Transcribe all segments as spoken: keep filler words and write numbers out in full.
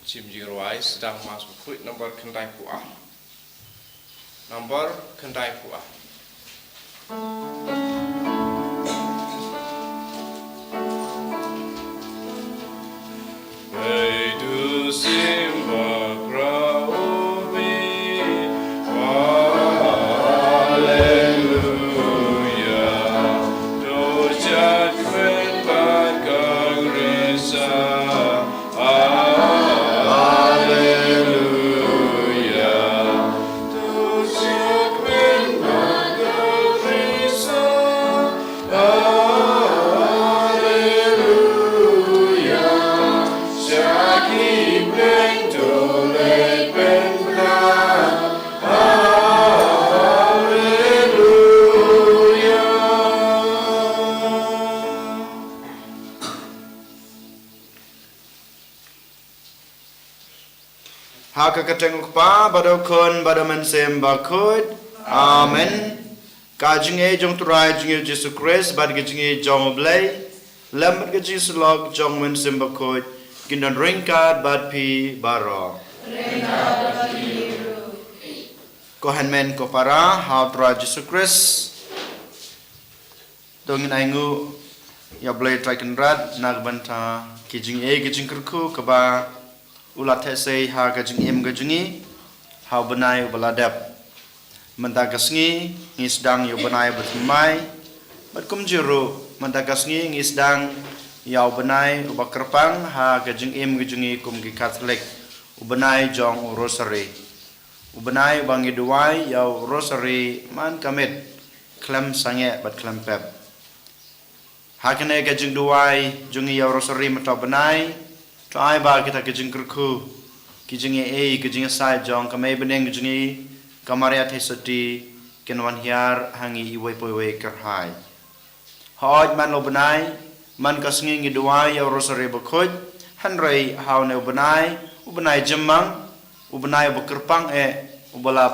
Shim jingrwai sdang Mass Bakhuid number khyndai phew ar. Number khyndai phew ar. Hei, to symbai, Haleluya. To shad kmen bad kongsan. Haleluya. To shad kmen bad kongsan. Haleluya. Sha ki briew to leit pynbna. Haleluya. Ha ka kyrteng u Kpa, bad u Khun, bad u Mynsiem Bakhuid. Amen. Ka jingïeit jong u Trai jong ngi u Jisu Khrist, bad ka jingïeit jong u Blei, lem bad ka jingïasyllok jong u Mynsiem Bakhuid, kin don ryngkat bad phi baroh. Ko hynmen ko para ha u Trai Jisu Khrist. To ngin ainguh ïa u Blei Trai Kynrad na ka bynta ki jingïeit ki jingkyrkhu kiba u la theh sei ha ka jingim ka jong ngi ha u bnai uba la dep. Mynta ka sngi ngi sdang ïa u bnai uba thymmai, bad kumjuh ruh mynta ka sngi ngi sdang ïa u bnai uba kyrpang ha ka jingim ka jong ngi kum ki Katholik, u bnai jong u Rosary. U bnai uba ngi duwai ïa u Rosary man ka miet, khlem sangeh bad khlem pep. Ha kane ka jingduwai jong ngi ïa u Rosary mynta u bnai, to ai ba kita ki jingkyrkhu, ki jingïeit, ki jingïasaid jong ka Mei bneng jong ngi, ka Maria Theisotti, kin wan hiar ha ngi iwei pa iwei kyrhai. Hooid, man la u bnai, man ka sngi ngi duwai ïa u Rosary Bakhuid, hynrei ha une u bnai, u bnai jymmang, u bnai uba kyrpang eh, uba la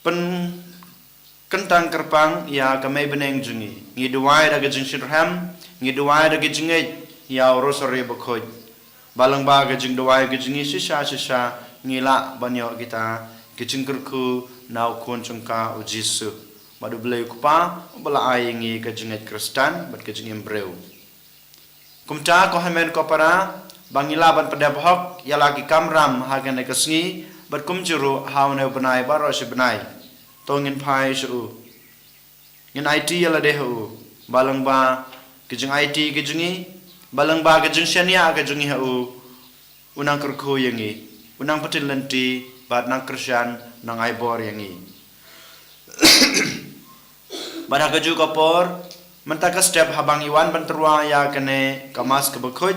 pynkyntang kyrpang ïa ka Mei bneng jong ngi. Ngi duwai da ka jingshitrhem, ngi duwai da ka jingngeit ïa u Rosary Bakhuid. Ba lyngba ka jingduwai ka jong ngi shisha shisha ngi lah ban ïoh kita ki jingkyrkhu na u Khun jong ka u Jisu, bad u Blei u Kpa uba la ai ïa ngi ka jingngeit Khristan bad ka jingim briew. Kumta ko hynmen ko para, ba ngi lah ban pyndep hok ïa la ki kamram ha kane ka sngi, bad kumjuh ruh ha une u bnai baroh shi bnai. To ngin phai sha u. Ngin aiti ïa lade ha u, ba lyngba ka jingaiti ka jong ngi, ba lyngba ka jingshaniah ka jong ngi ha u, u nang kyrkhu ïa ngi, u nang pyntip lynti, bad nang kyrshan, nang ai bor ïa ngi. Bad ha kajuh ka por, mynta ka step haba ngi wan ban tyrwa ïa kane ka Mass kaba khuid,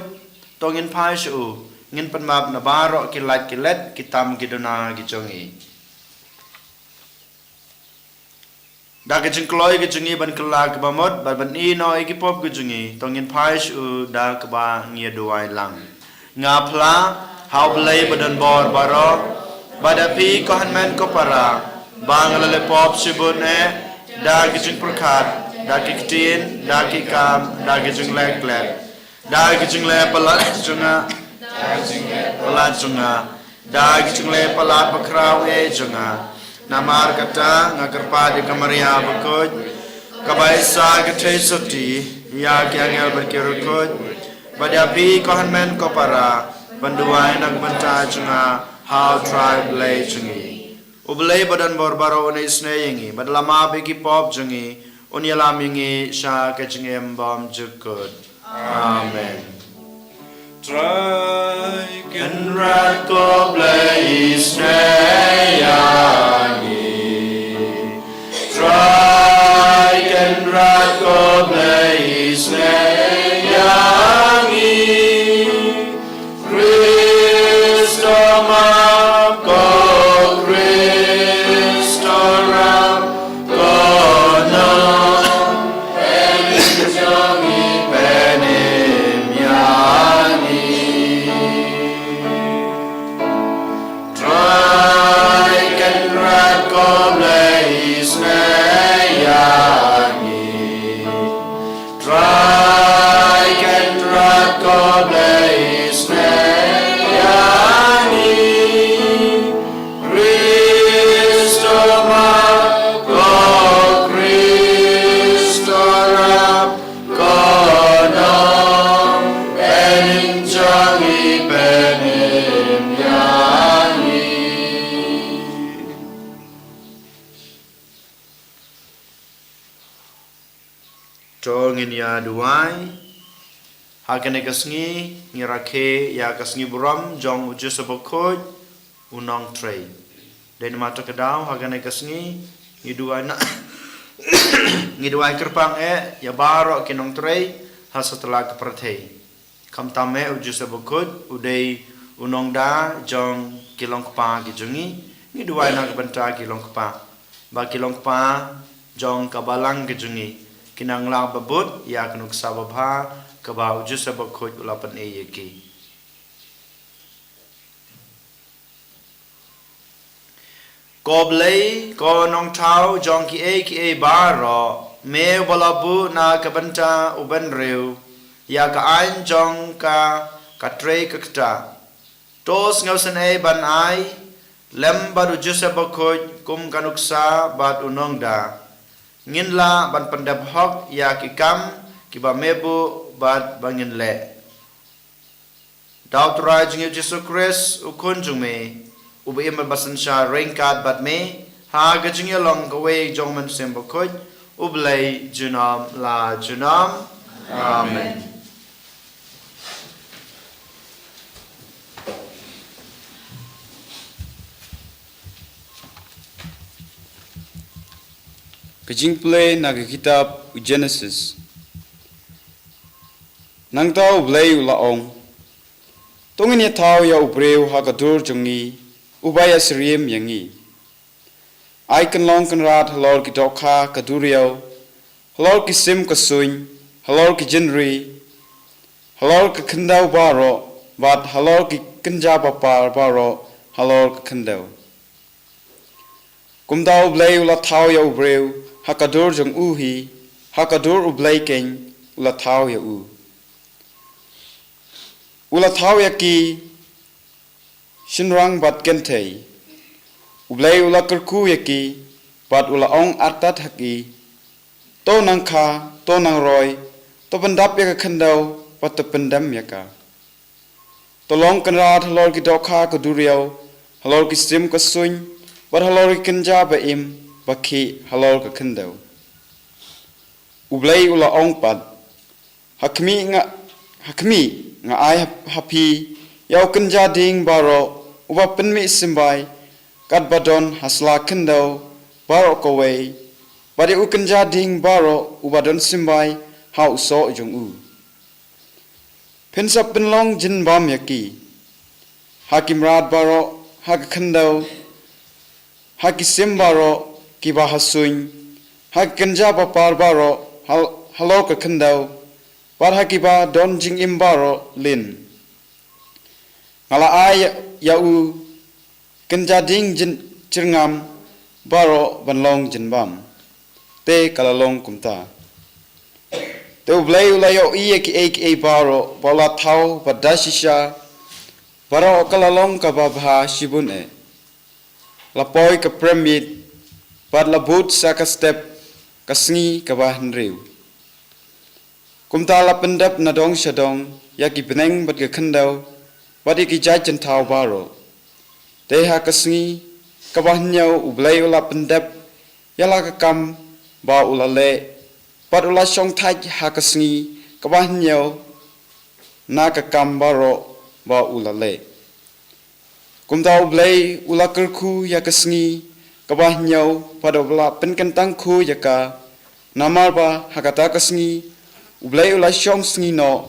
to ngin phai sha u, ngin pynmap na baroh ki lait ki let, ki tam ki duna ki jong ngi. Da ka jingkloi ka jong ngi ban kylla kaba mut, bad ban ïehnoh ïa ki pop ka jong ngi, to ngin phai sha u da kaba ngi ïa duwai lang. Nga phla ha u Blei ba don bor baroh, bad da phi ko hynmen ko para, ba nga la leh pop shibun eh, da ki jingpyrkhat, da ki ktien, da ki kam, da ki jingleh klet. Da ki jingleh palat jong nga. Da ki jingleh palat jong nga. Da ki jingleh palat bakhraw eh jong nga. Namar kata nga kyrpad ïa ka Maria bakhuid, kaba isa ka theisotti ïa ki angel bad ki riewkhuid, bad ïa phi ko hynmen ko para, ban duwai na ka bynta jong nga ha u Trai Blei jong ngi. U Blei ba don bor baroh un isynei ïa ngi, bad la map ïa ki pop jong ngi, un ïalam ïa ngi sha ka jingim bymjukut. Amen. Trai Kynrad ko Blei isynei ïa ngi. Trai Kynrad ko Blei isynei ïa ngi. Khristan map ko, Khristan rap ko, nong pynïap jong ngi, pynïap ïa ngi. Trai Kynrad Ngin ïa duwai. Ha kane ka sngi ngi rakhe ïa ka sngi burom jong u Joseph Bakhuid, u nongtrei. Dei namar kata ka daw ha kane ka sngi ngi duwai na ngi duwai kyrpang eh ïa baroh ki nongtrei ha satlak ka pyrthei. Khamtam eh u Joseph Bakhuid u dei u nongda jong ki longkpa ki jong ngi. Ngi duwai na ka bynta ki longkpa, ba ki longkpa jong ka balang ki jong ngi kin nang lah ba bud ïa ka nuksa babha kaba u Joseph Bakhuid u la pynïaid ïa ki. Ko Blei, ko nongthaw jong kiei kiei baroh, me ba la buh na ka bynta u bynriew ïa ka aiñ jong ka, ka trei ka kta. To sngewsynei ban ai lem bad u Joseph Bakhuid kum ka nuksa bad u nongda. Ngin lah ban pyndep hok ïa ki kam kiba me buh bad ba ngin leh. Da u Trai jong ngi u Jisu Khrist, u Khun jong me, uba im bad synshar ryngkat bad me, ha ka jingïalong kawei jong u Mynsiem Bakhuid, U Blei junom la junom. Amen. Ka jingpule na ka kitab u Genesis. Nangta U Blei u la ong, to ngin ïa thaw ïa u briew ha ka dur jong ngi, uba ïa syriem ïa ngi. Ai kynlong kynrad halor ki dohkha ka duriaw, halor ki sim ka suiñ, halor ki jingri, halor ka khyndew baroh, bad halor ki kynja bapar baroh halor ka khyndew. Kumta U Blei u la thaw ïa u briew ha ka dur jong u hi, ha ka dur U Blei keiñ u la thaw ïa u. U la thaw ïa ki shynrang bad kynthei. U Blei u la kyrkhu ïa ki, bad u la ong artat ha ki, to nang kha, to nang roi, to pyndap ïa ka khyndew, bad to pyndem ïa ka. To long kynrad halor ki dohkha ka duriaw, halor ki sim ka suiñ, bad halor ki kynja ba im ba khih halor ka khyndew. U Blei u la ong pat, ha khmih nga, ha khmih nga ai ha, ha phi ïa u kynja dieng baroh uba pynmih symbai, katba don ha sla khyndew baroh kawei, bad ïa u kynja dieng baroh uba don symbai ha u soh jong u. Phin sa pynlong jingbam ïa ki ha ki mrad baroh ha ka khyndew, ha ki sim baroh kiba ha suiñ, ha ki kynja bapar baroh hal-, halor ka khyndew, bad ha kiba don jingim baroh lin. Nga la ai ïa u kynja dieng jin-, jyrngam baroh ban long jingbam. Te ka la long kumta. Te U Blei u la ïohi ïa kiei kiei baroh ba u la thaw, bad da shisha baroh ka la long kaba bha shibun eh. La poi ka prem miet, bad la bud sa ka step ka sngi kaba hynriew. Kumta la pyndep na dong sha dong ïa ki bneng bad ka khyndew, bad ïa ki jait jynthaw baroh. Te ha ka sngi kaba hynñiew U Blei u la pyndep ïa la ka kam ba u la leh, bad u la shongthait ha ka sngi kaba hynñiew na ka kam baroh ba u la leh. Kumta U Blei u la kyrkhu ïa ka sngi kaba hynñiew, bad u la pynkyntang khuid ïa ka, namar ba ha kata ka sngi U Blei u la shong sngi noh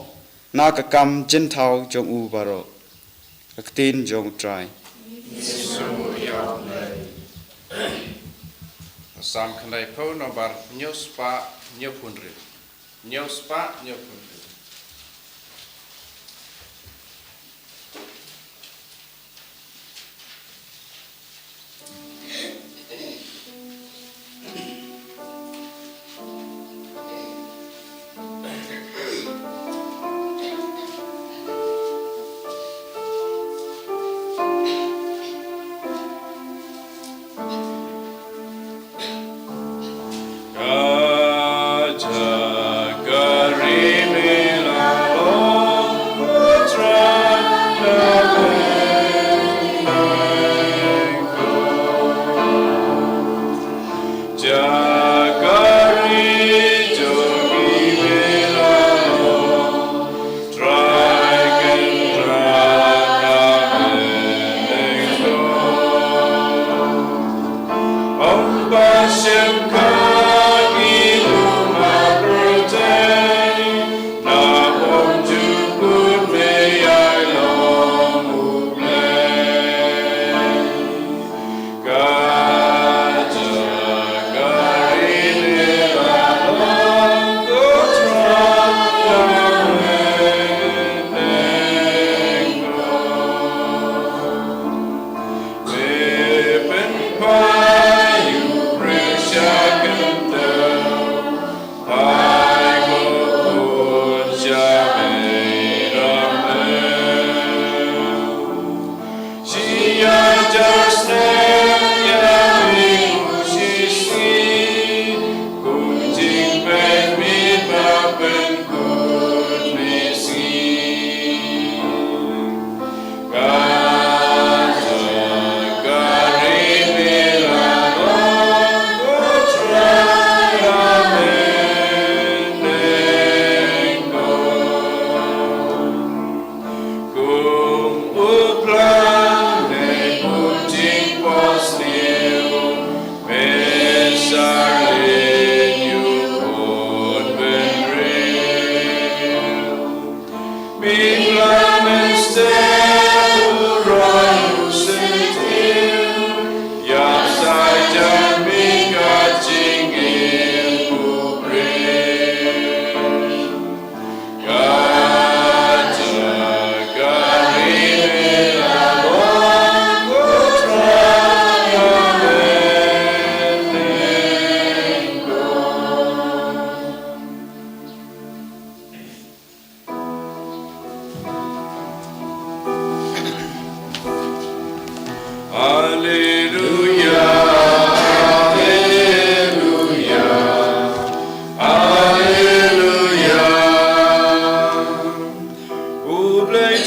na ka kam jynthaw jong u baroh. Ka ktien jong U Trai. Salm khyndaiphew, nombar hynñiew spah hynñiewphew hynriew. Hynñiew spah hynñiewphew hynriew.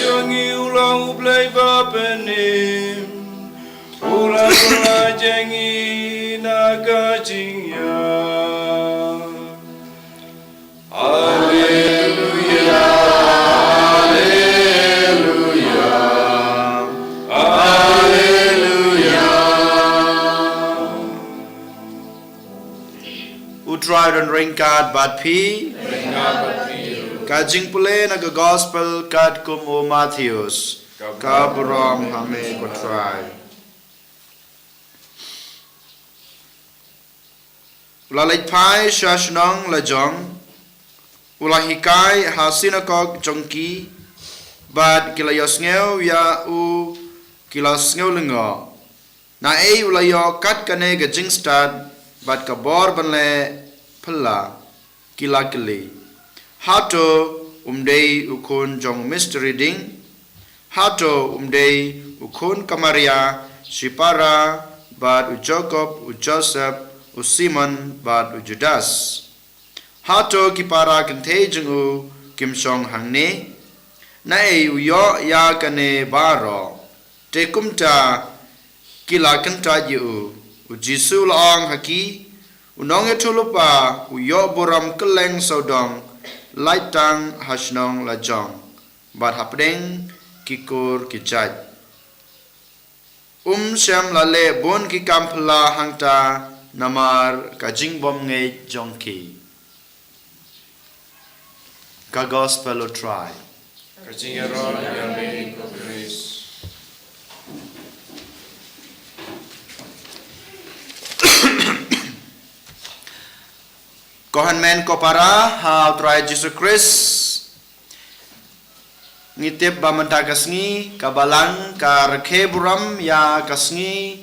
jong ngi u long U Blei ba pynim, u la pyllait ïa ngi na ka jingïap. Alleluia, alleluia, alleluia. U Trai un ryngkat bad phi. Ka jingpule na ka gospel katkum u Mathaios. Ka burom ha me ko Trai. U la leit phai sha shnong lajong, u la hikai ha synagog jong ki, bad ki la ïohsngew ïa u, ki la sngew lyngngoh. Naei u la ïoh kat kane ka jingstad, bad ka bor ban leh phylla, ki la kylli. Hato um dei u khun jong u mistri ding? Hato um dei u khun ka Maria, shipara, bad u Jakob, u Joseph, u Simon, bad u Judas? Hato ki para kynthei jong u kim shong hangne? Naei u ïoh ïa kane baroh? Te kumta ki la kyntait ïa u. U Jisu u la ong ha ki, u nongïathuhlypa u ïoh burom kylleng sawdong, lait tang ha shnong lajong, bad hapdeng ki kur ki jait. Um shym la leh bun ki kam phylla hangta namar ka jingbymngeit jong ki. Ka gospel u Trai. Ka jingïaroh ïa me ko Khrist. Ko hynmen ko para ha u Trai Jisu Khrist. Ngi tip ba mynta ka sngi ka balang ka rakhe burom ïa ka sngi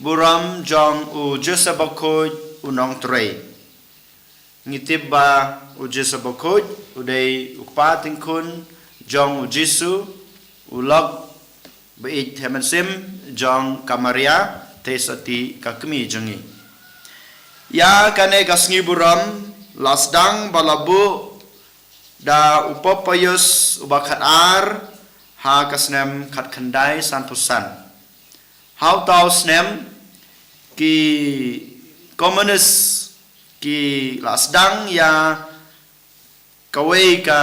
burom jong u Joseph Bakhuid u nongtrei. Ngi tip ba u Joseph Bakhuid u dei u kpa tyngkhun jong u Jisu, u lok ba ïeit ha mynsiem jong ka Maria, te sa ti ka kmie jong ngi. Ïa kane ka sngi burom la sdang ba la buh da u Pope Pius uba khatar ha ka snem khatkhyndai sanphew san. Ha uta u snem ki komunis ki la sdang ïa kawei ka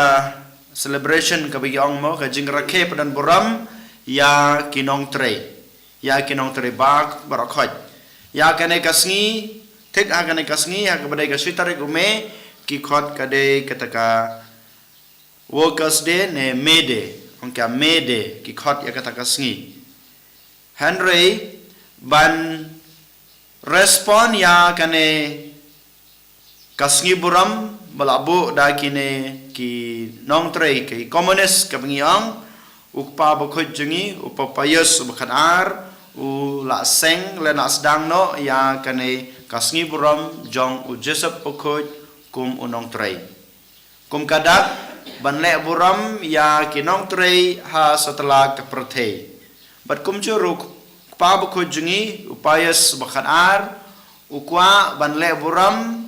celebration kaba ki ong mo ka jingrakhe pdeng burom ïa ki nongtrei, ïa ki nongtrei ba baroh khoit. Ïa kane ka sngi, thik ha kane ka sngi ha kaba dei ka shi tarik u May, ki khot ka dei kata ka Workers' Day ne May Day, ong ka May Day, ki khot ïa kata ka sngi. Hynrei ban respond ïa kane ka sngi burom ba la buh da kine ki nongtrei ki komunis kaba ngi ong, u kpa bakhuid jong ngi u Pope Pius uba khatar u la seng lane sdang noh ïa kane ka sngi burom jong u Joseph Bakhuid kum u nongtrei. Kum ka dak ban leh burom ïa ki nongtrei ha satlak ka pyrthei. Bad kumjuh ruh u kpa bakhuid jong ngi u Pius uba khatar u kwah ban leh burom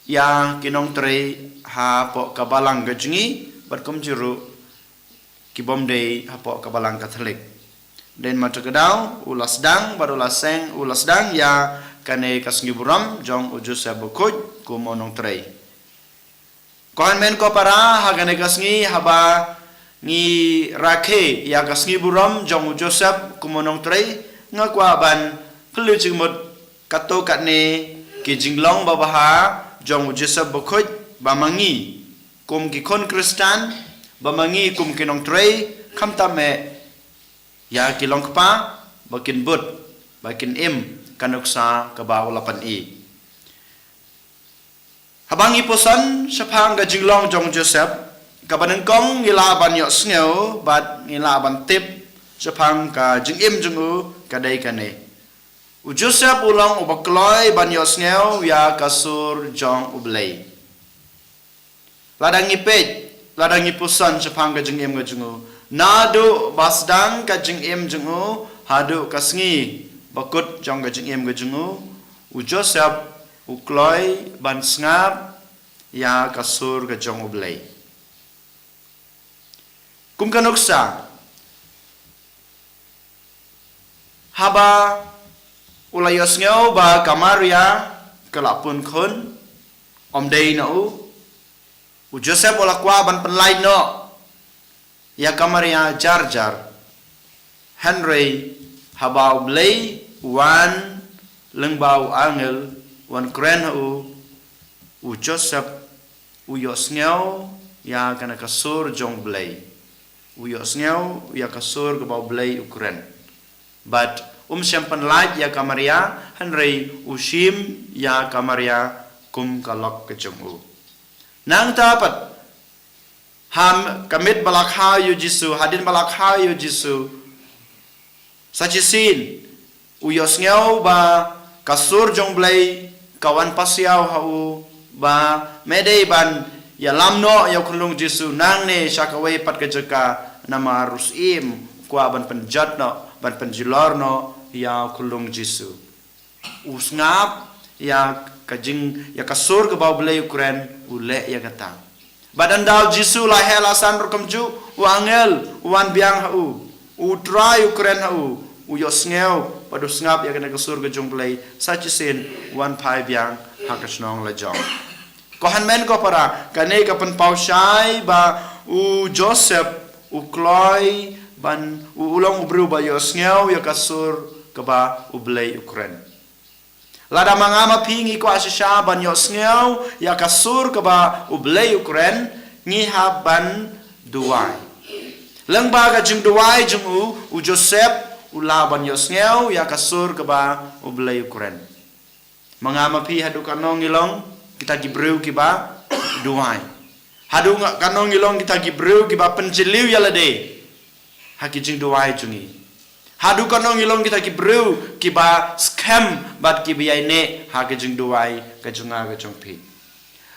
ïa ki nongtrei hapoh ka balang ka jong ngi bad kumjuh ruh ki bym dei hapoh ka balang Katholik. Dei namar kata ka daw u la sdang bad u la seng, u la sdang ïa kane ka sngi burom jong u Joseph Bakhuid kum u nongtrei. Ko hynmen ko para, ha kane ka sngi haba ngi rakhe ïa ka sngi burom jong u Joseph kum u nongtrei, nga kwah ban phylla jingmut katto katne ki jinglong babha jong u Joseph Bakhuid ba ma ngi kum ki khun Khristan, ba ma ngi kum ki nongtrei, khamtam eh ïa ki longkpa ba kin bud, ba kin im ka nuksa kaba u la pyni. Haba ngi puson shaphang ka jinglong jong u Joseph, kaba nyngkong ngi lah ban ïohsngew bad ngi lah ban tip shaphang ka jingim jong u ka dei kane. U Joseph u long uba kloi ban ïohsngew ïa ka sur jong U Blei. Lada ngi peit, lada ngi puson shaphang ka jingim ka jong u, naduh ba sdang ka jingim jong u haduh ka sngi ba kut jong ka jingim ka jong u, u Joseph u kloi ban sngap ïa ka sur ka jong U Blei. Kum ka nuksa, haba u la ïohsngew ba ka Maria ka la pun khun, ym dei na u, u Joseph u la kwah ban pynlait noh ïa ka Maria jar jar. Hynrei haba U Blei u wan lyngba u angel, u wan kren ha u, u Joseph u ïohsngew ïa kane ka sur jong U Blei. U ïohsngew ïa ka sur kaba U Blei u kren. Bad um shym pynlait ïa ka Maria, hynrei u shim ïa ka Maria kum ka lok ka jong u. Nangta pat, ha ka miet ba la kha ïa u Jisu, hadien ba la kha ïa u Jisu, sa shisien u ïohsngew ba ka sur jong U Blei ka wan pasiaw ha u, ba me dei ban ïalam noh ïa u khunlung Jisu nangne sha kawei pat ka jaka, namar u syiem u kwah ban pynjot noh, ban pynjulor noh ïa u khunlung Jisu. U sngap ïa ka jing, ïa ka sur kaba U Blei u kren, u leh ïa kata. Bad ynda u Jisu u la heh la san ruh kumjuh, u angel u wan biang ha u, U Trai u kren ha u, u ïohsngew bad u sngap ïa kane ka sur ka jong U Blei, sa shisien u wan phai biang ha ka shnong lajong. Ko hynmen ko para, kane ka pynpaw shai ba u Joseph u kloi ban, u, u long u briew ba ïohsngew ïa ka sur kaba U Blei u kren. Lada ma nga ma phi ngi kwah shisha ban ïohsngew ïa ka sur kaba U Blei u kren, ngi hap ban duwai. Lyngba ka jingduwai jong u, u Joseph u lah ban ïohsngew ïa ka sur kaba U Blei u kren. Ma nga ma phi haduh katno ngi long kita ki briew kiba duwai. Haduh nga, katno ngi long kita ki briew kiba pynjylliew ïa lade ha ki jingduwai jong ngi. Haduh katno ngi long kita ki briew kiba skhem bad kiba ïaineh ha ki jingduwai ka jong nga ka jong phi.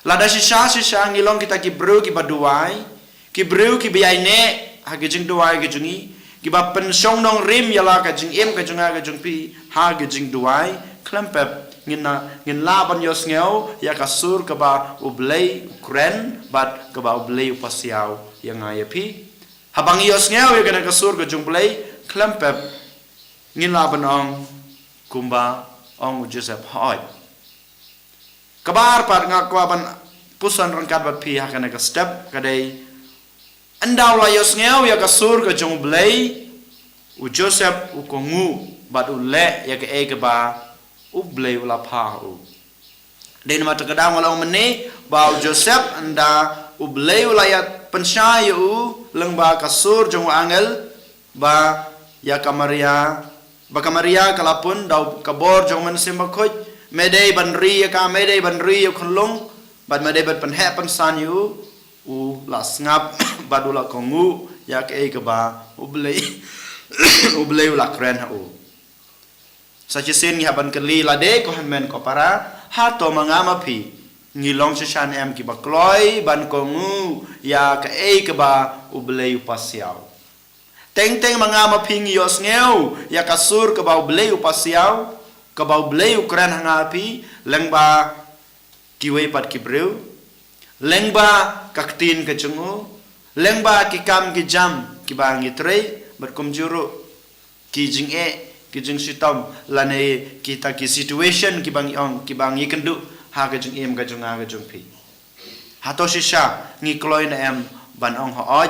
Lada shisha shisha ngi long kita ki briew kiba duwai, ki briew kiba ïaineh ha ki jingduwai ka jong ngi, kiba pynshong nongrim ïa la ka jingim ka jong nga ka jong phi ha ki jingduwai, khlem pep ngin na, ngin lah ban ïohsngew ïa ka sur kaba U Blei u kren bad kaba U Blei u pasiaw ïa nga ïa phi. Haba ngi ïohsngew ïa kane ka sur ka jong U Blei, khlem pep ngin lah ban ong kumba ong u Joseph, hooid. Kaba ar pat nga kwah ban puson ryngkat bad phi ha kane ka step ka dei, ynda u la ïohsngew ïa ka sur ka jong U Blei, u Joseph u kohnguh bad u leh ïa kaei kaba U Blei u la phah ha u. Dei namar kata ka daw nga la ong mynne ba u Joseph, ynda U Blei u la ïa pynshai ïa u lyngba ka sur jong u angel, ba ïa ka Maria, ba ka Maria ka la pun da ka bor jong u Mynsiem Bakhuid, me dei ban ri ïa ka, me dei ban ri ïa u khunlung, bad me dei ban pynheh pynsan ïa u, u la sngap bad u la kohnguh ïa kaei kaba U Blei, U Blei u la kren ha u. Sa shisien ngi hap ban kylli lade ko hynmen ko para, hato ma nga ma phi ngi long shisha ne em kiba kloi ban kohnguh ïa kaei kaba U Blei u pasiaw. Teng teng ma nga ma phi ngi ïohsngew ïa ka sur kaba U Blei u pasiaw, kaba U Blei u kren ha nga ha phi, lyngba kiwei pat ki briew, lyngba ka ktien ka jong u, lyngba ki kam ki jam kiba ngi trei, bad kumjuh ruh ki jingeh, ki jingshitom, lane kita ki situation kiba ngi ong, kiba ngi kynduh ha ka jingim ka jong nga ka jong phi. Hato shisha ngi kloi ne em ban ong hooid,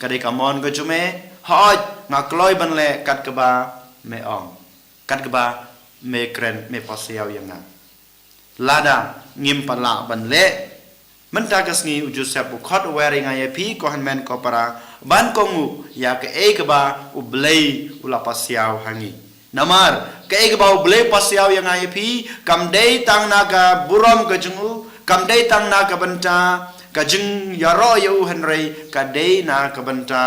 ka dei ka mon ka jong me, hooid nga kloi ban leh kat kaba me ong, kat kaba me kren, me pasiaw ïa nga. Lada ngim pat lah ban leh, mynta ka sngi u Joseph u khot u wer ïa nga ïa phi ko hynmen ko para ban kohnguh ïa kaei kaba U Blei u la pasiaw ha ngi. Namar kaei kaba U Blei u pasiaw ïa nga ïa phi kam dei tang na ka burom ka jong u, kam dei tang na ka bynta ka jingïaroh ïa u, hynrei ka dei na ka bynta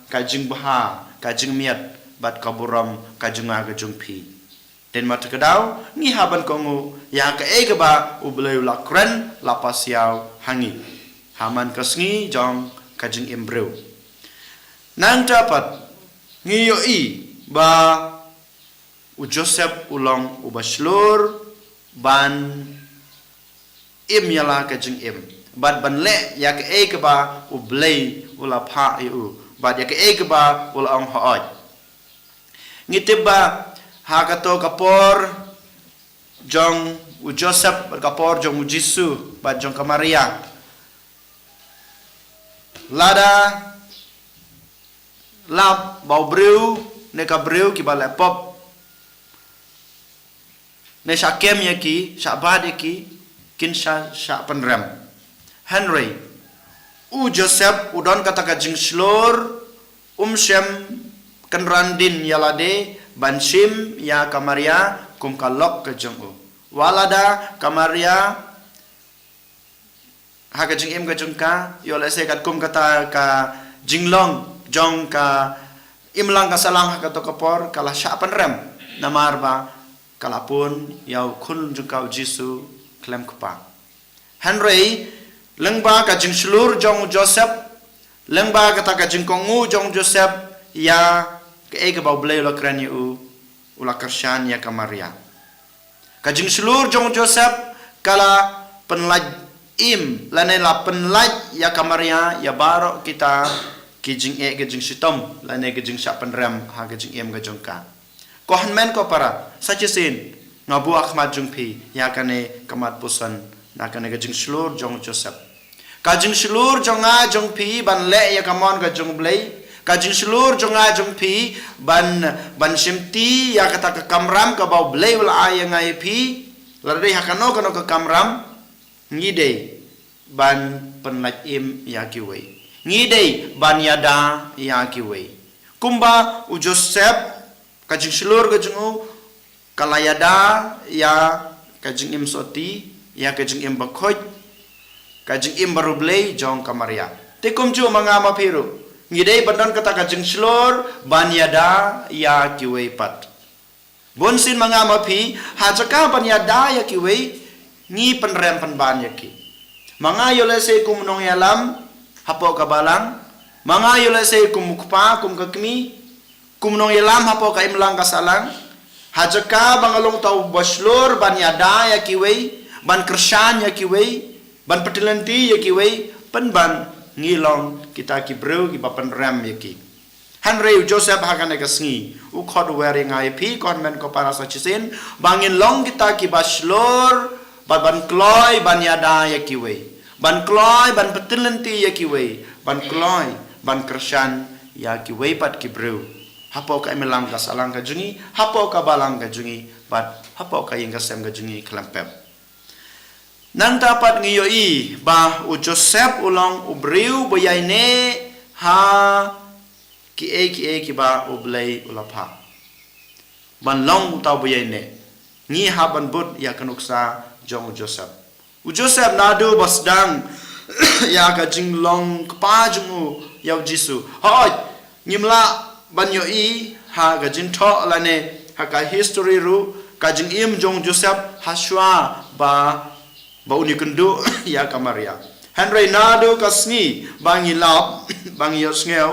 ka jingbha, ka jingmiat bad ka burom ka jong nga ka jong phi. Dei namar kata ka daw ngi hap ban kohnguh ïa kaei kaba U Blei u la kren, la pasiaw ha ngi ha man ka sngi jong ka jingim briew. Nangta pat ngi ïohi ba u Joseph u long uba shlur ban im ïa la ka jingim bad ban leh ïa kaei kaba U Blei u la phah ïa u, Bad ïa kaei kaba u la ong hooid. Ngi tip ba ha kato ka por jong u Joseph, bad ka por jong u Jisu, bad jong ka Maria. Lada lap ba u briew, ne ka briew kiba leh pop, ne shah kem ïa ki, shah bat ïa ki, kin shah, shah pynrem. Hynrei u Joseph u don kata ka jingshlur, um shym kynran dien ïa lade ban shim ïa ka Maria kum ka lok ka jong u. Wat lada ka Maria ha ka jingim ka jong ka, ïoh lehse katkum kata ka jinglong jong ka imlang ka sahlang ha kato ka por, ka la shah pynrem, namar ba ka la pun ïa u khun jong ka u Jisu khlem kpa. Hynrei lyngba ka jingshlur jong u Joseph, lyngba kata ka jingkohnguh jong u Joseph ïa kaei kaba u Blei u la kren ïa u, u la kyrshan ïa ka Maria. Ka jingshlur jong u Joseph ka la pynlait im, lane la pynlait ïa ka Maria ïa baroh kita ki jingeh, ki jingshitom, lane ki jingshah pynrem ha ka jingim ka jong ka. Ko hynmen ko para, sa shisien nga buh ha khmat jong phi ïa kane ka mat puson na kane ka jingshlur jong u Joseph. Ka jingshlur jong nga jong phi ban leh ïa ka mon ka jong u Blei, ka jingshlur jong nga jong phi ban, ban shimti ïa kata ka kamram kaba u Blei u la ai ïa nga ïa phi, lada dei ha kano kano ka kamram, ngi dei ban pynlait im ïa kiwei. Ngi dei ban ïada ïa kiwei. Kumba u Joseph, ka jingshlur ka jong u ka la ïada ïa ka jingim sotti, ïa ka jingim bakhuid, ka jingim bariewblei jong ka Maria. Te kumjuh ma nga ma phi ruh, ngi dei ban don kata ka jingshlur ban ïada ïa kiwei pat. Bunsien ma nga ma phi, ha jaka ban ïada ïa kiwei, ngi pynrem pynban ïa ki. Ma nga ïoh lehse kum u nongïalam hapoh ka balang, ma nga ïoh lehse kum u kpa, kum ka kmie, kum u nongïalam hapoh ka imlang ka sahlang, ha jaka ba nga long uta uba shlur ban ïada ïa kiwei, ban kyrshan ïa kiwei, ban pyntyllynti ïa kiwei, pynban ngi long kita ki briew kiba pynrem ïa ki. Hynrei u Joseph ha kane ka sngi u khot u wer ïa nga ïa phi, ko hynmen ko para, sa shisien, ba ngin long kita kiba shlur, ba ban kloi ban ïada ïa kiwei, ban kloi ban pyntyllynti ïa kiwei, ban kloi ban kyrshan ïa kiwei pat ki briew hapoh ka imlang ka sahlang ka jong ngi, hapoh ka balang ka jong ngi, bad hapoh ka ïing ka sem ka jong ngi khlem pep. Nangta pat ngi ïohi ba u Joseph u long u briew ba ïaineh ha kiei kiei kiba u Blei u la phah. Ban long uta uba ïaineh, ngi hap ban bud ïa ka nuksa jong u Joseph. U Joseph naduh ba sdang ïa ka jinglong kpa jong u ïa u Jisu, hooid, ngim lah ban ïohi ha ka jingthoh lane ha ka history ruh ka jingim jong u Joseph ha shuwa ba, ba un ïakynduh ïa ka Maria. Hynrei naduh ka sngi ba ngi lap, ba ngi ïohsngew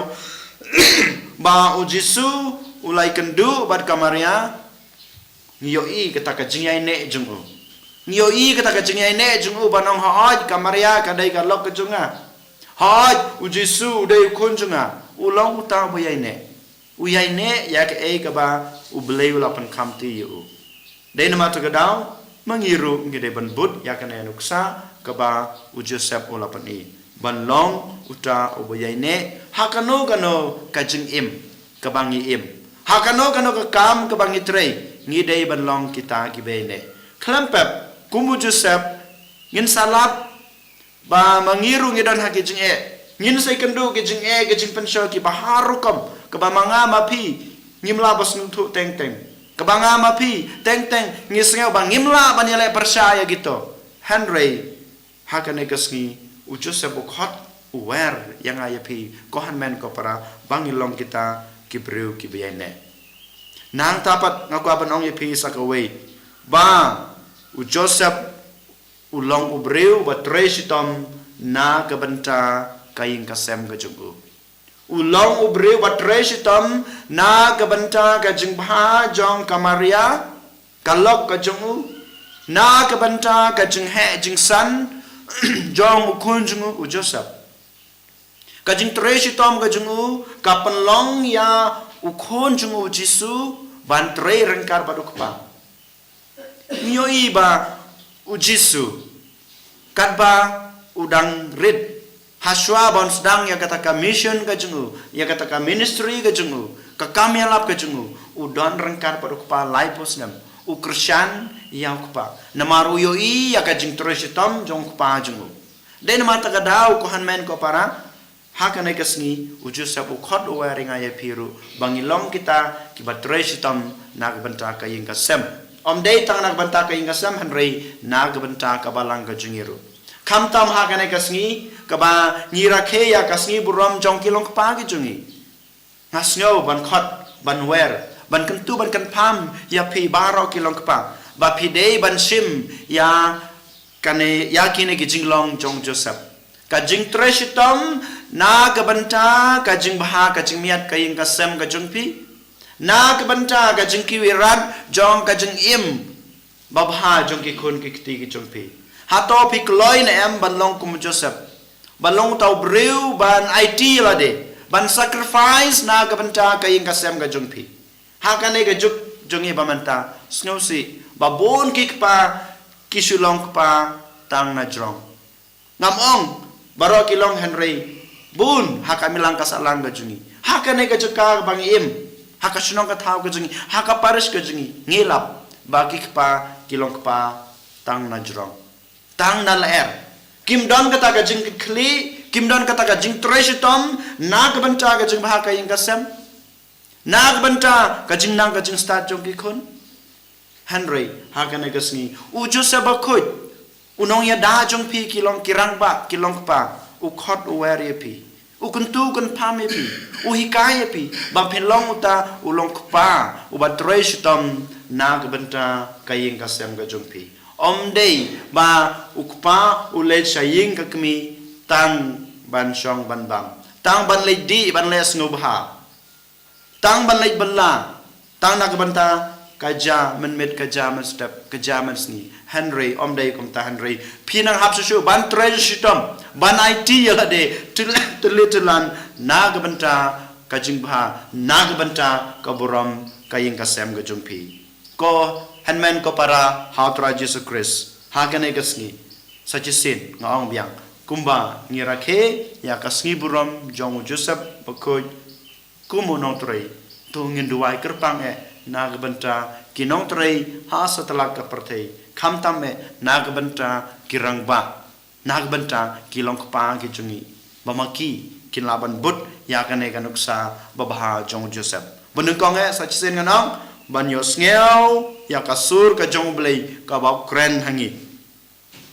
ba u Jisu u la ïakynduh bad ka Maria, ngi ïohi kata ka jingïaineh jong u. Ngi ïohi kata ka jingïaineh jong u ban ong, hooid, ka Maria ka dei ka lok ka jong nga. Hooid, u Jisu u dei u khun jong nga. U long uta uba ïaineh. U ïaineh ïa kaei kaba u Blei u la pynkhamti ïa u. Dei namar kata ka daw, ma ngi ruh ngi dei ban bud ïa kane ka nuksa kaba u Joseph u la pyni, ban long uta uba ïaineh ha kano kano ka jingim kaba ngi im, ha kano kano ka kam kaba ngi trei, ngi dei ban long kita kiba ïaineh. Khlem pep, kum u Joseph, ngin sa lap ba ma ngi ruh ngi don ha ki jingeh. Ngin sa ïakynduh ki jingeh, ki jingpynshoi kiba har rukom, kaba ma nga ma phi ngim lah ban sngewthuh teng teng, kaba nga ma phi teng teng ngi sngew ba ngim lah ban ïaleh pyrshah ïa kito. Hynrei ha kane ka sngi u Joseph u khot, u wer ïa nga ïa phi, ko hynmen ko para, ba ngin long kita ki briew kiba ïaineh. Nangta pat nga kwah ban ong ïa phi sa kawei, ba u Joseph u long u briew ba trei shitom na ka bynta ka ïing ka sem ka jong u. U long u briew ba trei shitom na ka bynta ka jingbha jong ka Maria, ka lok ka jong u, na ka bynta ka jingheh jingsan jong u khun jong u, u Joseph. Ka jingtrei shitom ka jong u ka pynlong ïa u khun jong u Jisu ban trei ryngkat bad u kpa. Ngi ïohi ba u Jisu katba u dang rit, hashwa ban sdang ïa kata ka mission ka jong u, ïa kata ka ministry ka jong u, ka kam ïalap ka jong u, u don ryngkat bad u kpa laiphew snem, u kyrshan ïa u kpa. Namar u ïohi ïa ka jingtrei shitom jong u kpa jong u. Dei namar kata ka daw ko hynmen ko para, ha kane ka sngi u Joseph u khot u wer ïa nga ïa phi ruh ba ngi long kita kiba trei shitom na ka bynta ka ïing ka sem. Ym dei tang na ka bynta ka ïing ka sem hynrei na ka bynta ka balang ka jong ngi ruh. Khamtam ha kane ka sngi kaba ngi rakhe ïa ka sngi burom jong ki long kpa ki jong ngi, nga sngew ban khot, ban wer, ban kyntu, ban kynpham ïa phi baroh ki long kpa ba phi dei ban shim ïa kane, ïa kine ki jinglong jong Joseph. Ka jingtrei shitom na ka bynta ka jingbha ka jingmiat ka ïing ka sem ka jong phi, na ka bynta ka jingkiew ïarap jong ka jingim babha jong ki khun ki kti ki jong phi. Hato phi kloi ne em ban long kum Joseph, ban long uta u briew ban aiti lade, ban sacrifice na ka bynta ka ïing ka sem ka jong phi? Ha kane ka juk jong ngi ba mynta, sngewsih ba bun ki kpa ki shu long kpa tang na jrong. Ngam ong baroh ki long hynrei bun ha ka imlang ka sahlang ka jong ngi, ha kane ka jaka ba ngi im, ha ka shnong ka thaw ka jong ngi, ha ka parish ka jong ngi, ngi lap ba ki kpa ki long kpa tang na jrong, tang na lyer. Kim don kata ka jingkitkhlieh, kim don kata ka jingtrei shitom na ka bynta ka jingbha ka ïing ka sem, na ka bynta ka jingnang ka jingstad jong ki khun. Hynrei ha kane ka sngi u Joseph bakhuid, u nongïada jong phi ki long ki rangbah, ki long kpa, u khot u wer ïa phi, u kyntu u kynpham ïa phi, u hikai ïa phi ba phin long uta u long kpa uba trei shitom na ka bynta ka ïing ka sem ka jong phi. Ym dei ba u kpa u leit sha ïing ka kmie tang ban shong ban bam, tang ban leit dih ban leh sngewbha, tang ban leit bylla, tang na ka bynta ka ja mynmiet, ka ja mynstep, ka ja mynsngi. Hynrei ym dei kumta, hynrei phi nang hap shuh shuh ban trei shitom, ban aiti ïa lade tylli tylli tyllan na ka bynta ka jingbha, na ka bynta ka burom ka ïing ka sem ka jong phi. Ko hynmen ko para ha u Trai Jisu Khrist, ha kane ka sngi sa shisien nga ong biang, kumba ngi rakhe ïa ka sngi burom jong u Joseph bakhuid kum u nongtrei, to ngin duwai kyrpang eh na ka bynta ki nongtrei ha satlak ka pyrthei, khamtam eh na ka bynta ki rangbah, na ka bynta ki long kpa ki jong ngi, ba ma ki kin lah ban bud ïa kane ka nuksa babha jong u Joseph. Ba nyngkong eh sa shisien ngan ong ban ïohsngew ïa ka sur ka jong u Blei kaba u kren ha ngi,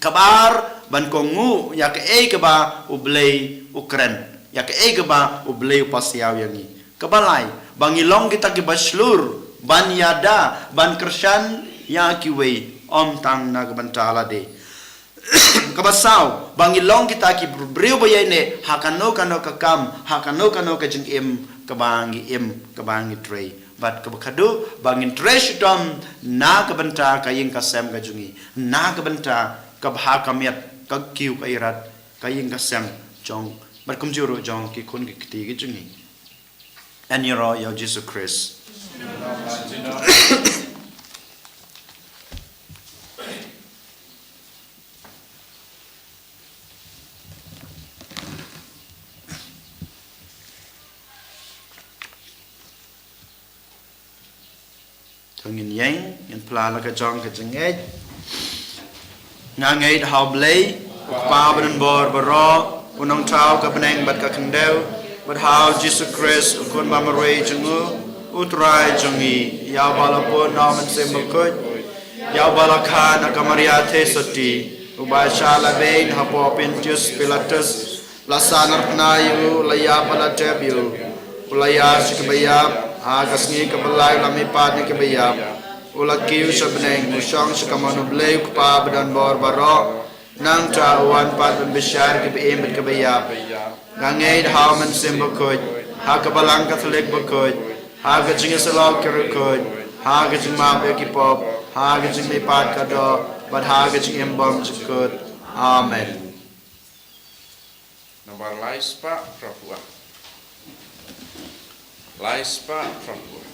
kaba ar ban kohnguh ïa kaei kaba u Blei u kren, ïa kaei kaba u Blei u pasiaw ïa ngi, kaba lai ba ngi long kita kiba shlur ban ïada, ban kyrshan ïa kiwei, ym tang na ka bynta lade. Kaba saw ba ngi long kita ki briew ba ïaineh ha kano kano ka kam, ha kano kano ka jingim kaba ngi im, kaba ngi trei. Bad kaba khadduh ba ngin trei shitom na ka bynta ka ïing ka sem ka jong ngi, na ka bynta ka bha ka miat, ka kiew ka ïarap, ka ïing ka sem jong, bad kumjuh ruh jong ki khun ki kti ki jong ngi. Yn ïaroh ïa u Jisu Khrist. To ngin ïeng, ngin phla la ka jong ka jingngeit. Nga ngeit ha u Blei, u Kpa badonbor baroh, u nongthaw ka bneng bad ka khyndew, bad ha u Jisu Khrist, u Khun ba marwei jong u, u Trai jong ngi, ïa uba la pun na u Mynsiem Bakhuid, ïa uba la kha na ka Maria theisotti, uba shah lehbeiñ hapoh Pontius Pilatus, la sahnarphna ïa u, la ïap bad la tep ïa u, u la ïaid sha kiba ïap, ha ka sngi kaba lai u la mihpat na kiba ïap, u la kiew sha bneng, u shong sha kamon u Blei u Kpa badonbor baroh, nangta u wan pat ban bishar ïa kiba im bad kiba ïap. Nga ngeit ha u Mynsiem Bakhuid, ha ka Balang Katholik bakhuid, ha ka jingïasyllok ki riewkhuid, ha ka jingmap ïa ki pop, ha ka jingmihpat ka doh, bad ha ka jingim bymjukut. Amen. Nambar lai spah phra phew ar. Lai spah phra phew ar.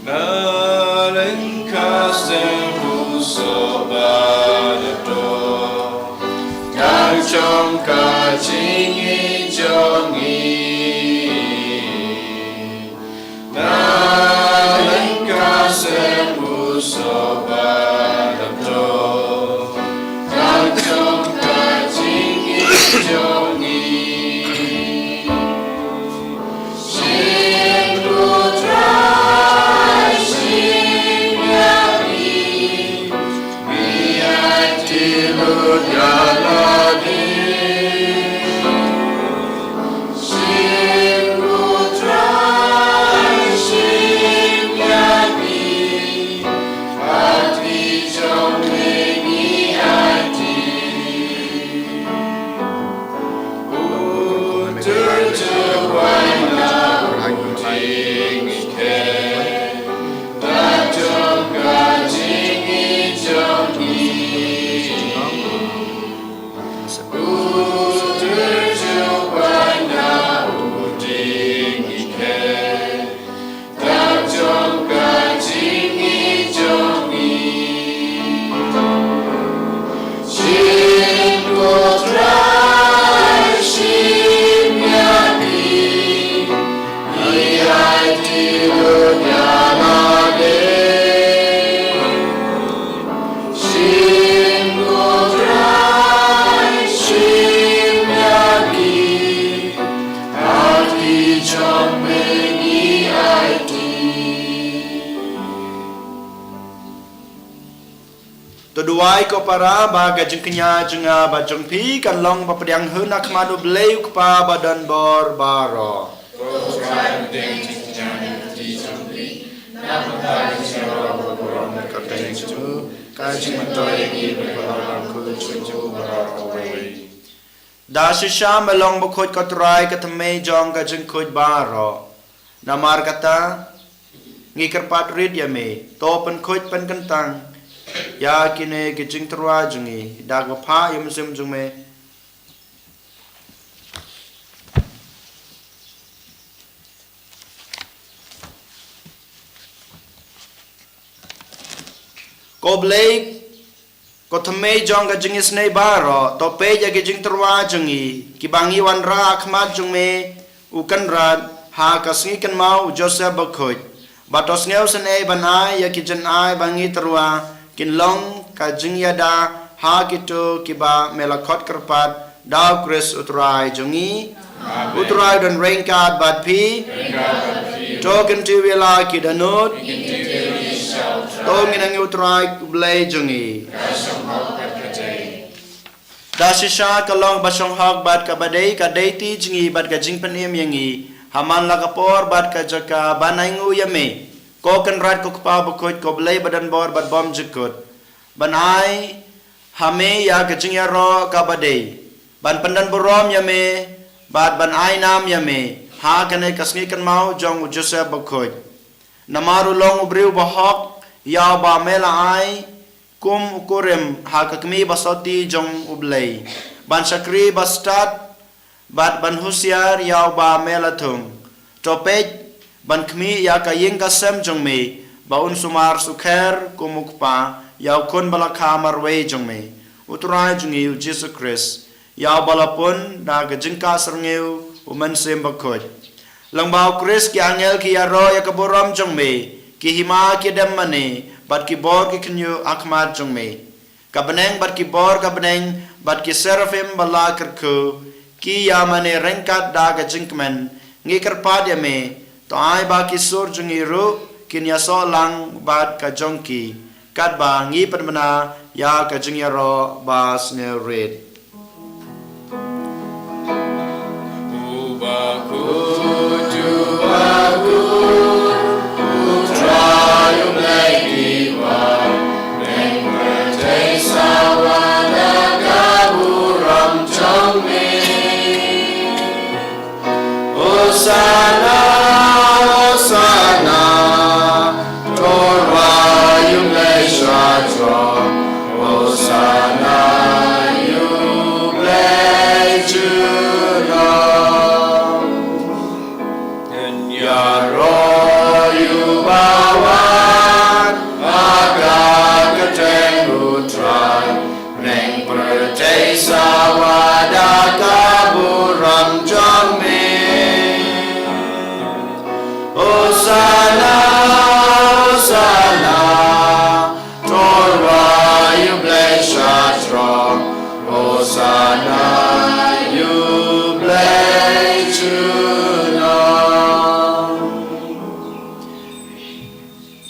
Na lyngkha Seng Busoh Badonbor, dang jong ka jingïeit jong ngi. Na lyngkha Seng Busoh Badonbor, dang jong ka jingïeit jong ngi. To duwai ko para ba ka jingkñia jong nga bad jong phi kan long ba pdiang hun ha khmat U Blei U Kpa Badonbor baroh. Ka jingmyntoi ïa ngi ba ka long khuid jong u baroh kawei. Da shisha me long bakhuid ko Trai, ka thymmei jong ka jingkhuid baroh. Namar kata ngi kyrpad rit ïa me, to pynkhuid pynkyntang ïa kine ki jingtyrwa jong ngi da kaba phah ïa u Mynsiem jong me. Ko Blei, ko thymmei jong ka jingisynei baroh, to peit ïa ki jingtyrwa jong ngi kiba ngi wanrah ha khmat jong me, U Kynrad, ha ka sngi kynmaw U Joseph Bakhuid. Bad to sngewsynei ban ai ïa ki jingai ba ngi tyrwa kin long ka jingïada ha kito kiba me la khot kyrpad da U Khrist U Trai jong ngi. U Trai don ryngkat bad phi. To kyntiew ïa la ki dohnud. To ngin nang ïa U Trai U Blei jong ngi. Da shisha ka long ba shong hok bad kaba dei, ka dei ti jong ngi bad ka jingpynim ïa ngi. Ha man la ka por bad ka jaka ban ainguh ïa me, ko Kynrad, ko Kpa Bakhuid, ko Blei Badonbor bad Bymjukut, ban ai ha me ïa ka jingïaroh kaba dei, ban pyndonburom ïa me bad ban ai nam ïa me ha kane ka sngi kynmaw jong U Joseph Bakhuid. Namar u long u briew ba hok ïa uba me la ai kum u kurim ha ka kmie ba sotti jong U Blei, ban shakri ba stad bad ban husiar ïa uba me la thung. To peit ban khmih ïa ka ïing ka sem jong me ba un sumar sukher kum u kpa ïa u Khun ba la kha marwei jong me, U Trai jong ngi U Jisu Khrist, ïa uba la pun da ka jingkah syrngiew U Mynsiem Bakhuid. Lyngba U Khrist ki angel ki ïaroh ïa ka burom jong me, ki hima ki dem mane bad ki bor ki khynñiuh ha khmat jong me. Ka bneng bad ki bor ka bneng bad ki seraphim ba la kyrkhu ki ïa mane ryngkat da ka jingkmen. Ngi kyrpad ïa me, to ai ba ki sur jong ngi ruh kin ïasoh lang bad ka jong ki, katba ngi pynbna ïa ka jingïaroh ba sngewrit.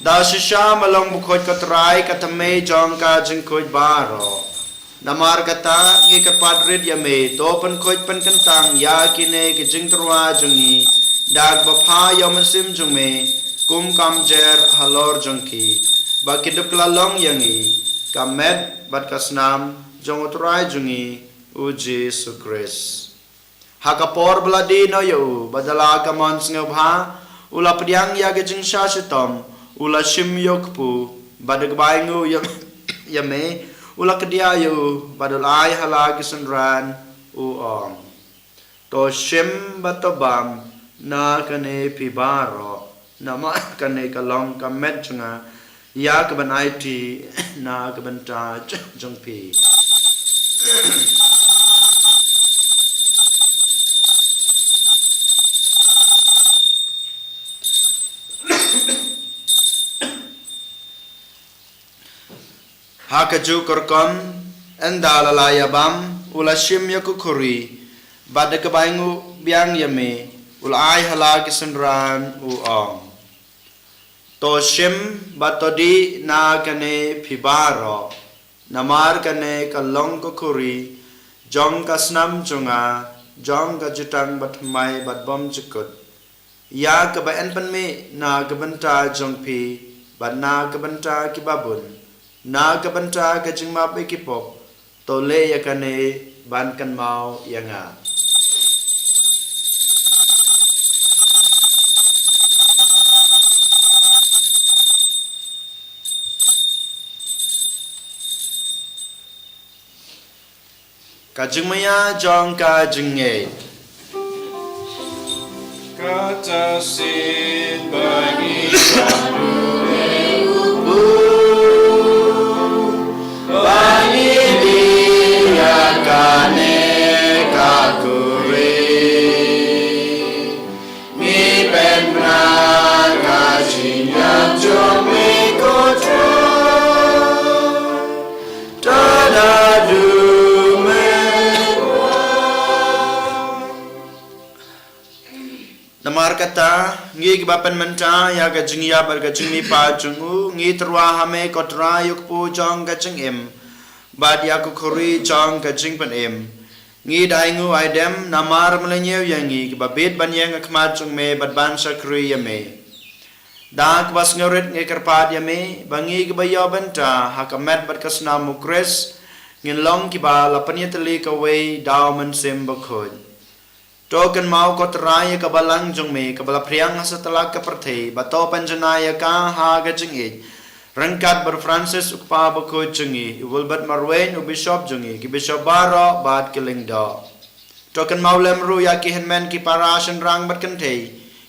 Da shisha me long bakhuid, ko Trai, ka thymmei jong ka jingkhuid baroh. Namar kata ngi kyrpad rit ïa me, to pynkhuid pynkyntang ïa kine ki jingtyrwa jong ngi da kaba pha ïa u Mynsiem jong me, kum ka mjer halor jong ki, ba kin dup kylla long ïa ngi ka met bad ka snam jong u Trai jong ngi u Jisu Khrist. Ha ka por ba la die noh ïa u, bad da la ka mon sngewbha, u la pdiang ïa ka jingshah shitom, u la shim ïa u kpu, bad da kaba ainguh ïa, ïa me, u la kdiah ïa u, bad u la ai ha la ki synran, u ong: To shim bad to bam na kane phi baroh, namar kane ka long ka met jong nga, ïa kaban aiti na ka bynta jong phi. Ha kajuh ka rukom, ynda la la ïa bam, u la shim ïa ka khuri, bad da kaba ainguh biang ïa me, u la ai ha la ki synran, u ong: To shim bad to dih na kane phi baroh, namar kane ka long ka khuri jong ka snam jong nga, jong ka jutang bathymmai bad bymjukut, ïa kaba yn pynmih na ka bynta jong phi bad na ka bynta kiba bun, na ka bynta ka jingmap ïa ki pop. To leh ïa kane ban kynmaw ïa nga. Ka jingmaïa jong ka jingngeit. Kata shisien ba ngi ba ngi dih ïa kane ka khuri, ngi pynbna ka jingïap jong me, ko Trai. To da dum me. Namar kata, ngi kiba pynmynta ïa ka jingïap bad ka jingmihpat jong u, ngi tyrwa ha me, ko Trai, ïa u kpu jong ka jingim bad ïa ka khuri jong ka jingpynim. Ngi da ainguh aidem namar me la ñiew ïa ngi kiba bit ban ïeng ha khmat jong me bad ban shakri ïa me. Da kaba sngewrit ngi kyrpad ïa me ba ngi kiba ïoh bynta ha ka met bad ka snam u Khrist ngin long kiba la pynïatylli kawei da u Mynsiem Bakhuid. To kynmaw, ko Trai, ïa ka balang jong me kaba la phriang ha satlak ka pyrthei, bad to pynjanai ïa ka ha ka jingïeit, ryngkat bad u Francis u Kpa Bakhuid jong ngi, u Wilbert Marwein u Bishop jong ngi, ki Bishop baroh bad ki Lyngdoh. To kynmaw lem ruh ïa ki hynmen ki para shynrang bad kynthei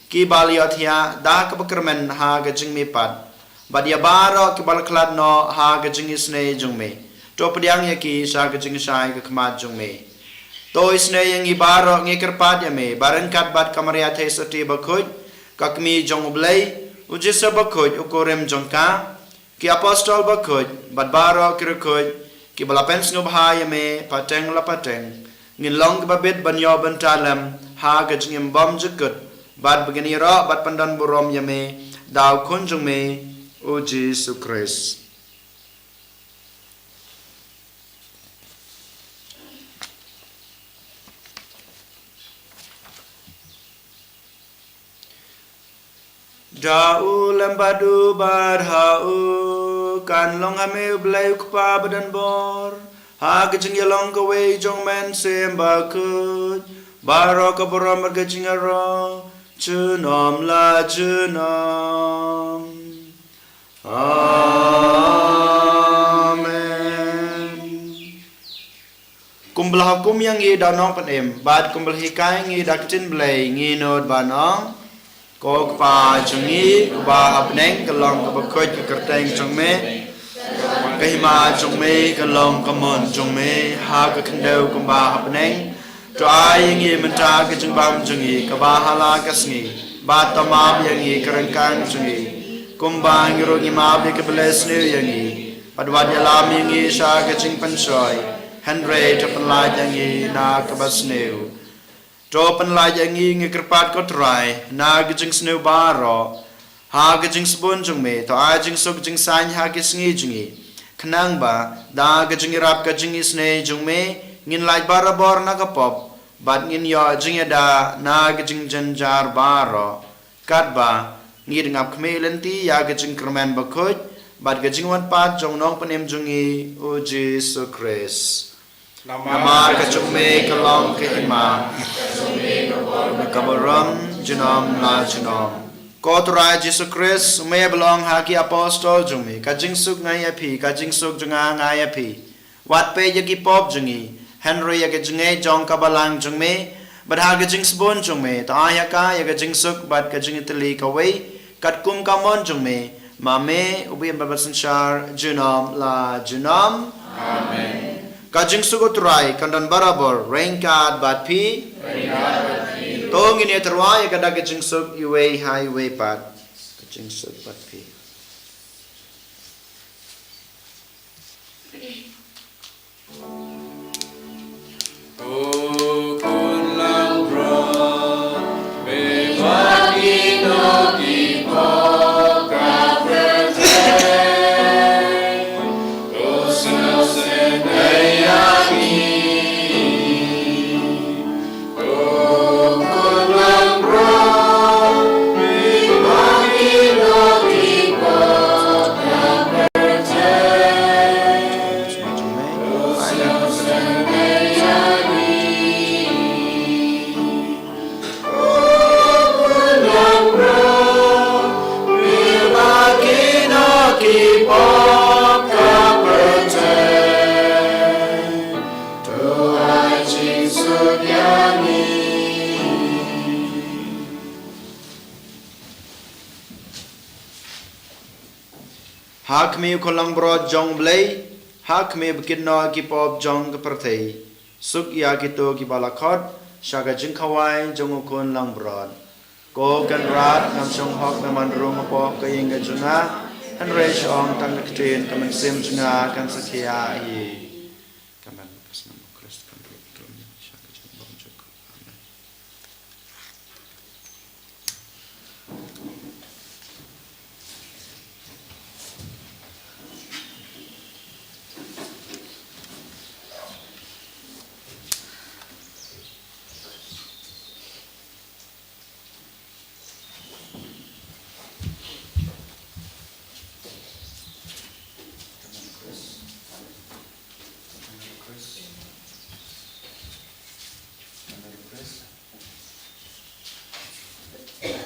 kiba la ïohthiah da kaba kyrmen ha ka jingmihpat, bad ïa baroh kiba la khlad noh ha ka jingisynei jong me. To pdiang ïa ki sha ka jingshai ka khmat jong me. To isynei ïa ngi baroh, ngi kyrpad ïa me, ba ryngkat bad ka Maria Theisotti Bakhuid, ka Kmie jong u Blei, u Joseph Bakhuid, u kurim jong ka, ki Apostol Bakhuid bad baroh ki riewkhuid kiba la pynsngewbha ïa me pateng la pateng, ngin long kiba bit ban ïoh bynta lem ha ka jingim bymjukut, bad ba ngin ïaroh bad pyndonburom ïa me da u Khun jong me, u Jisu Khrist. Da u lem bad u bad ha u, kan long ha me, u Blei u Kpa badonbor, ha ka jingïalong kawei jong u Mynsiem Bakhuid, baroh ka burom bad ka jingïaroh junom la junom. Amen. Kumba la hukum ïa ngi da u Nongpynim, bad kumba la hikai ïa ngi da ka ktien Blei, ngi nud ban ong: Ko Kpa jong ngi uba ha bneng, ka long kaba khuid ka kyrteng jong me, ka hima jong me ka long ka mon jong me ha ka khyndew kumba ha bneng. To ai ïa ngi mynta ka jingbam jong ngi kaba ha la ka sngi, bad to map ïa ngi ka ryngkang jong ngi, kumba ngi ruh ngi map ïa kiba leh sniew ïa ngi. Bad wat ïalam ïa ngi sha ka jingpynshoi, hynrei to pynlait ïa ngi na kaba sniew. To pynlait ïa ngi, ngi kyrpad ko Trai, na ka jingsniew baroh, Ha ka jingsbun jong me, to ai jingsuk jingsaiñ ha ki sngi jong ngi. Khnang ba, da ka jingïarap ka jingisynei jong me, ngin lait barabor na ka pop, bad ngin ïoh jingïada na ka jingjynjar baroh. Katba, ngi dang ap khmih lynti ïa ka jingkyrmen bakhuid, bad ka jingwan pat jong u Nongpynim jong ngi, u Jisu Khrist. Namar ka jong me ka long ka hima, ka burom, junom la junom. Ko Trai Jisu Khrist, me ba ong ha ki apostol jong me, ka jingsuk nga ai ïa phi, ka jingsuk jong nga nga ai ïa phi. Wat peit ïa ki pop jong ngi, hynrei ïa ka jingngeit jong ka balang jong me, bad ha ka jingsbun jong me, to ai ïa ka, ïa ka jingsuk, bad ka jingïatylli kawei, katkum ka mon jong me, ma me, u ba ïeit bad basynshar, junom la junom. Amen. Ka jingsuk u Trai, kan don barabor, ryngkat bad phi. To ngin ïa tyrwa ïa ka da ka jingsuk, iwei ha iwei pat. Ka jingsuk bad phi. Ha khmih u khun langbrot jong U Blei, ha khmih ba kit noh ki pop jong ka pyrthei. Suk ïa kito kiba la khot, sha ka jingkhawai jong u khun langbrot. Ko Kynrad, ngam shong hok me ban rung hapoh ka ïing ka jong nga, hynrei sha ong tang ka ktien ka mynsiem jong nga kan sa khia hi. Ka mon ka snam u Khrist kan ruh tyrwa sha ka jingbymjukut. Amen.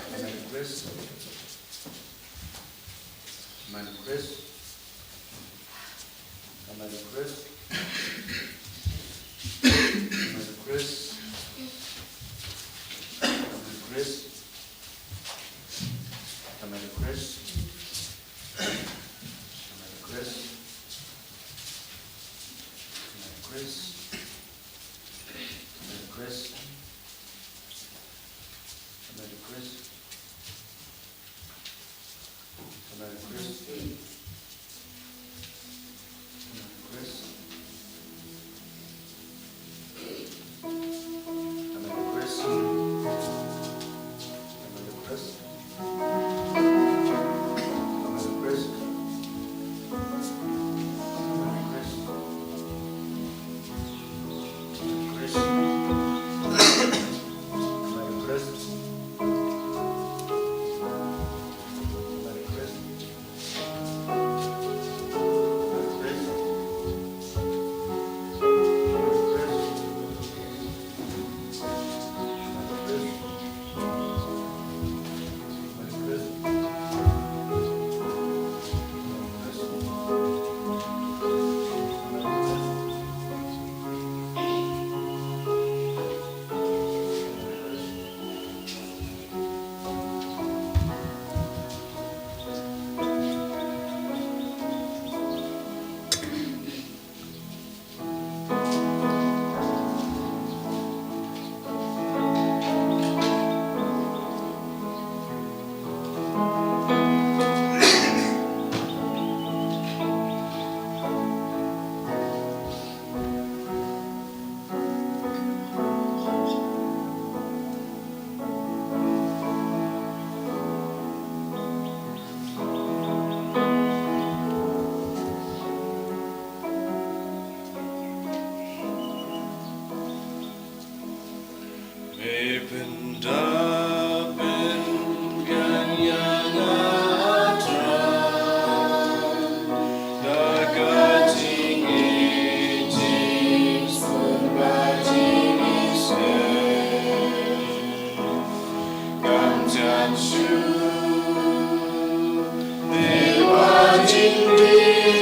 Ka met u Khrist. Ka met u Khrist. Ka met u Khrist. Ka met u Khrist. Ka met u Khrist. Ka met u Khrist. Ka met u Khrist. Ka met u Khrist. Ka met u Khrist. Ka met u Khrist. Ka met u Khrist. Pynda pyngan ïa nga, A Trai, da ka jingïeit, jingsngewbha, jingïaseng. Kam jan shuh ne ba jingdih.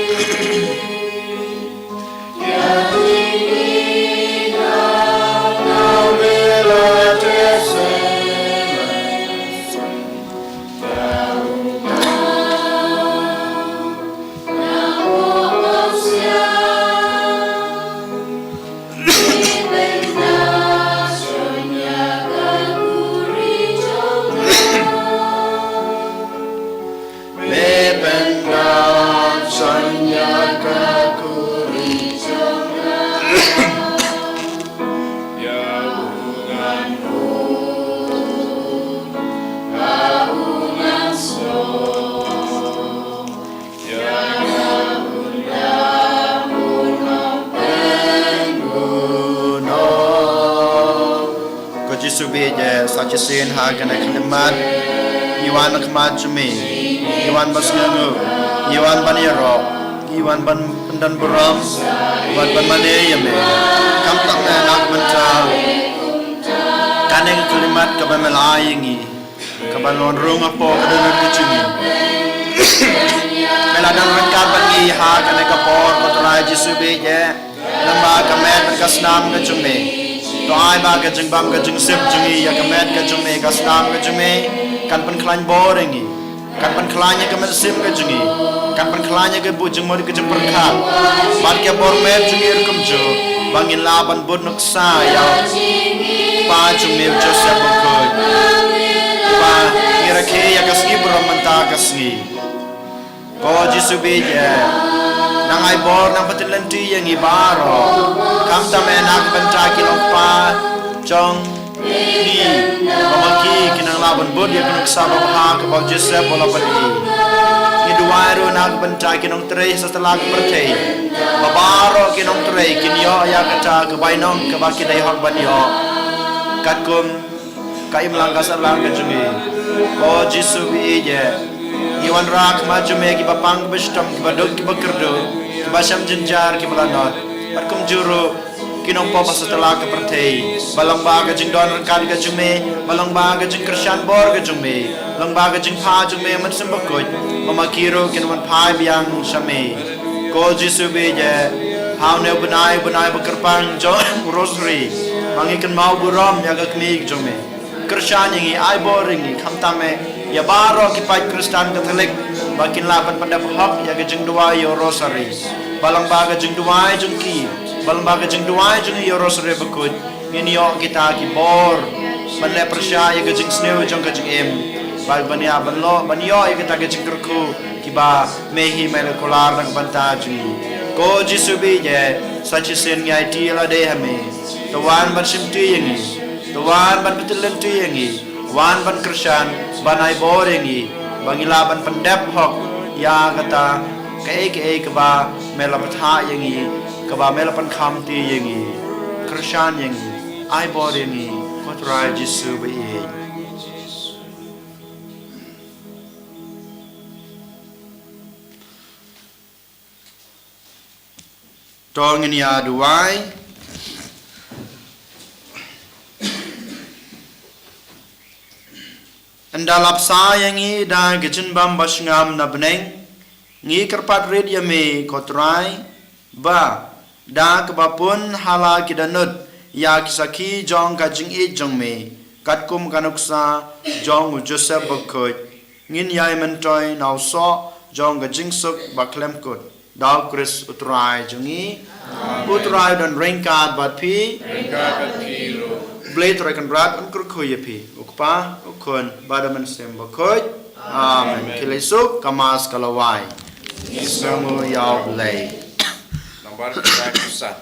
Me pyndonkam ïa ka khuri jong nga. Ïa u ngan buh, ïa u ngan snoh, ïa u ngan buh, ngan pynbuh noh. Ko Jisu bieit, sa shisien ha kane ka khyllipmat ngi wan ha khmat jong me, ngi wan ban sngewnguh, ngi wan ban ïaroh, ngi wan ban pyndon burom, ngi wan ban mane ïa me. Khamtam me na ka bynta kane ka khyllipmat kaba me la ai ïa ngi, kaba ngi wan rung hapoh ka dohnud ka jong ngi. Me la don ryngkat bad ngi ha kane ka por, ko Trai Jisu bieit. Lyngba ka met bad ka snam ka jong me, to ai ba ka jingbam ka jingsuk jong ngi ïa ka met ka jong me, ka snam ka jong me kan pynkhlaiñ bor ïa ngi, kan pynkhlaiñ ïa ka mynsiem ka jong ngi, kan pynkhlaiñ ïa ka buh jingmut ka jingpyrkhat bad ka bor met jong ngi ruh kumjuh, ba ngin lah ban bud nuksa ïa u kpa jong me u Joseph Bakhuid, ba ngi rakhe ïa ka sngi burom mynta ka sngi. Ko Jisu bieit, nang ai bor, nang pyntip lynti ïa ngi baroh. Khamtam eh na ka bynta ki longkpa jong ngi, ba ma ki kin nang lah ban bud ïa ka nuksa babha kaba u Joseph u la pyni. Ngi duwai ruh na ka bynta ki nongtrei satlak pyrthei, ba baroh ki nongtrei kin ïoh ïa kata ka bainong kaba ki dei hok ban ïoh, katkum ka imlang ka sahlang ka jong ngi. Ko Jisu bieit, ngi wanrah ha khmat jong me kiba pang kiba shitom, kiba duk kiba kyrduh, kiba shem jynjar kiba la nod, bad kumjuh ruh ki nongpop ha satlak ka pyrthei, ba lyngba ka jingdon ryngkat ka jong me, ba lyngba ka jingkyrshan bor ka jong me, lyngba ka jingphah jong me Mynsiem Bakhuid, ba ma ki ruh kin wan phai biang sha me. Ko Jisu bieit, ha une u bnai, u bnai ba kyrpang jong u Rosary, ba ngi kynmaw burom ïa ka kmie jong me. Kyrshan ïa ngi, ai bor ïa ngi, khamtam eh ïa baroh ki paid Khristan Katholik, ba kin lah ban pyndep hok ïa ka jingduwai ïa u Rosary, ba lyngba ka jingduwai jong ki, ba lyngba ka jingduwai jong ngi ïa u Rosary Bakhuid, ngin ïoh kita ki bor ban leh pyrshah ïa ka jingsniew jong ka jingim, bad ban ïa ban ïoh, ban ïoh ïa kita ki jingkyrkhu kiba me hi me la kular na ka bynta jong ngi. Ko Jisu bieit, sa shisien ngi aiti ïa lade ha me. To wan ban shimti ïa ngi, to wan ban pyntip lynti ïa ngi, wan ban kyrshan, ban ai bor ïa ngi, ba ngi lah ban pyndep hok ïa kata kaei kaei kaba me la bthah ïa ngi, kaba me la pynkhamti ïa ngi. Kyrshan ïa ngi, ai bor ïa ngi, ko Trai Jisu bieit. To ngin ïa duwai. Ynda la bsa ïa ngi da ka jingbam ba sngewbha na bneng, ngi kyrpad rit ïa me, ko Trai, ba da kaba pun ha la ki dohnud ïa ki sakhi jong ka jingïeit jong me, katkum ka nuksa jong u Joseph Bakhuid, ngin ïai myntoi na u soh jong ka jingsuk ba khlem kut. Da u Khrist u Trai jong ngi. Amen. U Trai u don ryngkat bad phi. Ryngkat bad phi ruh. U Blei Trai Kynrad un kyrkhu ïa phi. U Kpa, u Khun, bad u Mynsiem Bakhuid. Amen. Amen. Khublei shibun, ka Mass ka la wai. Ngin sa ïa u Blei. Nambar khyndai phew san.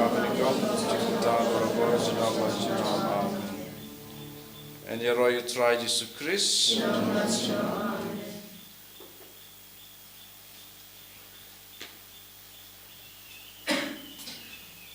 Amen. Ïaroh ïa U Trai Jisu Khrist.